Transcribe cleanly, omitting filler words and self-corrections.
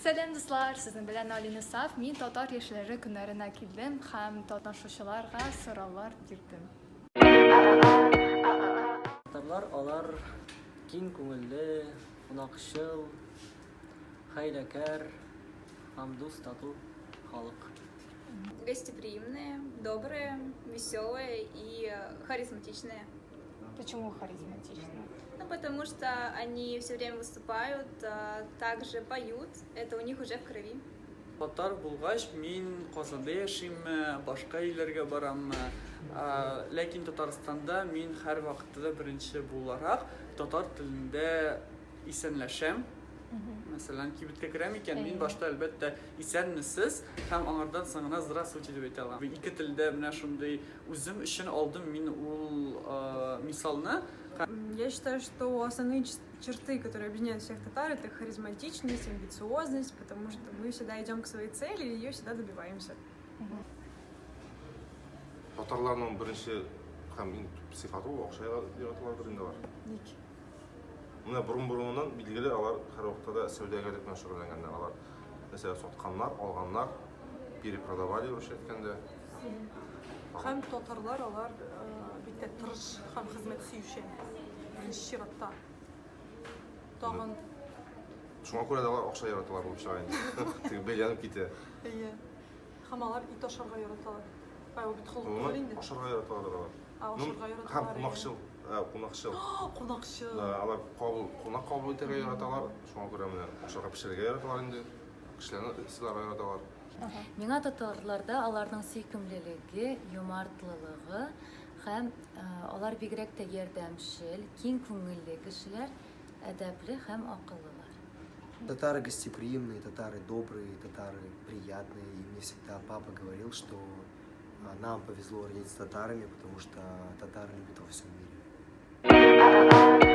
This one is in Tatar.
Сәлам, дуслар! Сезнең белән Алина Саф. Мин татар яшьләре көннәренә килдем һәм катнашучыларга сораулар бирдем. Татарлар алар киң күңелле, кунакчыл, хәйләкәр һәм дус тату халык. Гостеприимные, добрые, веселые и харизматичные. Почему харизматичные? Ну, потому что они все время выступают, также поют, это у них уже в крови. Татар булгач, мин Казанда яшимме, башка илләргә бараммы, ләкин Татарстанда мин һәрвакытта да беренче буларак татар телендә исәнләшәм. Мәсәлән, кибеткә керәм икән, мин башта, әлбәттә, исәнмесез һәм аңардан соң гына здравствуйте дип әйтә алам. Ике телдә менә шундый үзем өчен алдым мин ул мисалны. Я считаю, что основные черты, которые объединяют всех татар, это харизматичность, амбициозность, потому что мы всегда идем к своей цели и ее всегда добиваемся. Татарларның беренче һәм иң төп сыйфаты ул акча яраталардыр инде алар. Ник? Менә борын-борыннан билгеле алар һәрвакытта да сәүдәгәрлек белән шөгыльләнгәннәр. Алар мәсәлән сатканнар, алганнар, перепродавали русча әйткәндә. Һәм татарлар алар бик тә тырыш һәм хезмәт сөючән. Беренче чиратта. Тагын. Шуңа күрә дә алар акча яраталар булып чыга инде. Теге бәйләнеп китә. Әйе. Һәм алар ит ашарга яраталар. Ә ул бит холык түгел инде. Ашарга яраталар алар. Ә, ашарга яраталар. Һәм кунакчыл. Кунакчыл. Кунакчыл. Алар кабул, кунак кабул итәргә яраталар. Шуңа күрә менә ашарга пешерергә яраталар инде. Кешеләрне сыйларга яраталар. Миңа татарларда аларның сөйкемлелеге, юмартлылыгы һәм алар бигрәк тә ярдәмчел, киң күңелле кешеләр, әдәпле һәм акыллылар. Татары гостеприимные, татары добрые, татары приятные. И мне всегда папа говорил, что нам повезло родиться татарами, потому что татары любят во всем мире.